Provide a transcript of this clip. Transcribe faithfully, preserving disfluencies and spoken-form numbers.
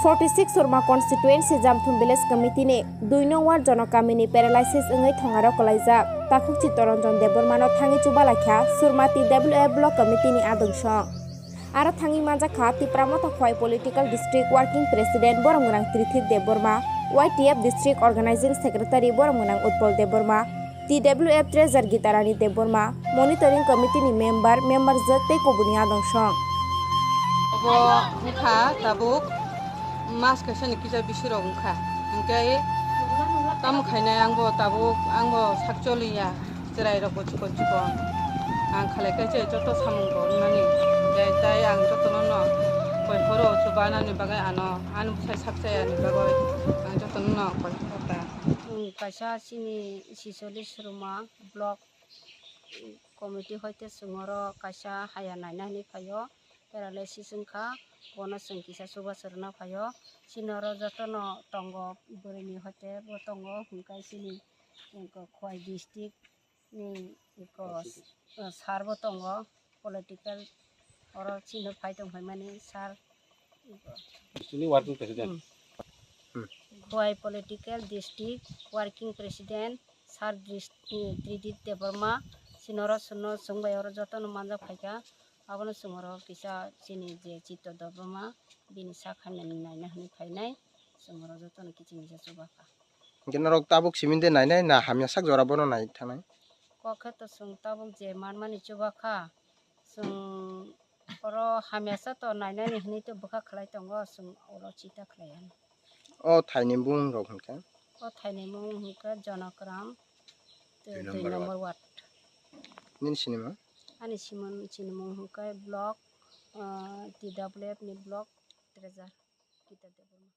Forty six Surma Constituency Jamthum Village Committee ni dui nong ward Jonok Kamini paralysis wngwi thongarok kwlaijak Takhuk Chittaranjan Debbarma no thangwi chubalai kha Surma T W F Block Committee ni adungsong. Aro thangwi manjak kha Tipra Motha Khwai Political District Working President Boromgwnang Trithik Debbarma, Y T F District Organizing Secretary Boromgwnang Utpal Debbarma, T W F Treasurer Gitarani Debbarma, Monitoring Committee ni member, member jwk tei kubuni adong song. Obo wngkha tabuk mas kaisa ni kisa bisi rok wngkha, hwnkhe tamo khainai ang bo tabuk ang bo sak choliya. Chwrairok bo chikon chikon. Ang khalai khe je joto samung bo wngnani. Tei, tei ang jotono no koi phoro chubanani bagwi ano, ani bwsai sak chayani bagwi ang jotono no koi phoro ta. Chwng kaisa chini sicholish Surma block committee hoite chwng oro kaisa haya naina hinwi phaio. Paralysis wngkha, bono chwng kisa chubachu rwna phaio. Chini oro jotono tongo, bwrwini hoite bo tongo, hwnkhe chini Khwai district ni eko, eh, sir bo tongo, political oro chini phai tong phaimani sir. District ni working president. Hmm. Khwai political district working president sir Dris-, eh, Tridip Debbarma, chini oro chwngno chwng bai oro jotono manjak phaikha, abono chwng oro kisa chini je Chitto Debbarma bini sak hamya naina hinwi phainai, chwng oro jotono kiching kisa chubakha. Hwnkhe norok tabuk simi de nainai na hamya sak jora bono nai thangnai? Kok khe to chwng tabuk je manmani chubakha, chwng oro hamya sa to nainani hinwi to bwkha khlai tongo, chwng oro chita khlai ano. O thaini bumung rok hwnkhe? O thaini bumung hwnkhe Jonokram, tei dui number ward. Nini sinimung? Ani simon, sinimung hwnkhe block, ah, T W F ni block treasurer Gita Debbarma.